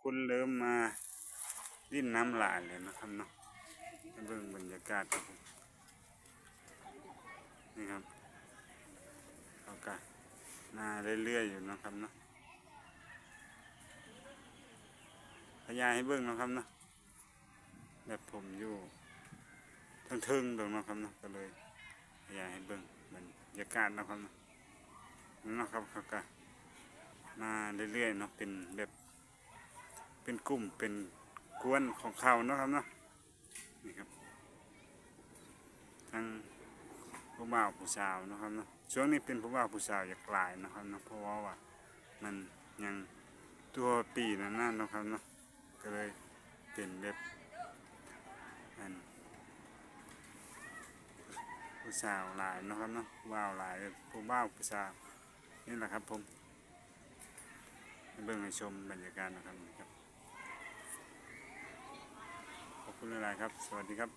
ຄົນເລີ່ມມາຫຼິ້ນນ້ຳຫຼາຍແລ້ວເນາະຄັບເນາະ. ມາເບິ່ງບັນຍາກາດຄັບ ນີ້ຄັບ ເຂົາກະມາເລື້ອຍໆຢູ່ເນາະຄັບເນາະ. ຂະຫຍາຍໃຫ້ເບິ່ງເນາະຄັບເນາະ. ແບບຜົມຢູ່ເທິງໆດອກເນາະຄັບເນາະ ກໍເລີຍຢາກໃຫ້ເບິ່ງບັນຍາກາດເນາະຄັບເນາະ. ເນາະຄັບ ເຂົາກະມາເລື້ອຍໆເນາະ ເປັນແບບ ເປັນກຸ່ມເປັນກວນຂອງເຂົາເນາະຄັບເນາະ. ນີ້ຄັບ ທັງຜູ້ບ່າວຜູ້ສາວເນາະຄັບເນາະ. ຊ່ວງນີ້ເປັນຜູ້ບ່າວຜູ້ສາວຢາກຫຼາຍເນາະຄັບເນາະ ເພາະວ່າວ່າມັນຍັງຕົວປີນັ້ນນະເນາະຄັບເນາະ. ກໍເລີຍເປັນແບບ ອັນ ຜູ້ສາວຫຼາຍເນາະຄັບເນາະ ຜູ້ບ່າວຫຼາຍ ຜູ້ບ່າວຜູ້ສາວ ນີ້ແຫຼະຄັບຜົມ. ໃຫ້ເບິ່ງໃຫ້ຊົມບັນຍາກາດເນາະຄັບ ນີ້ຄັບ. ຂອບຄຸນຫຼາຍໆຄັບ ສະຫວັດດີຄັບ.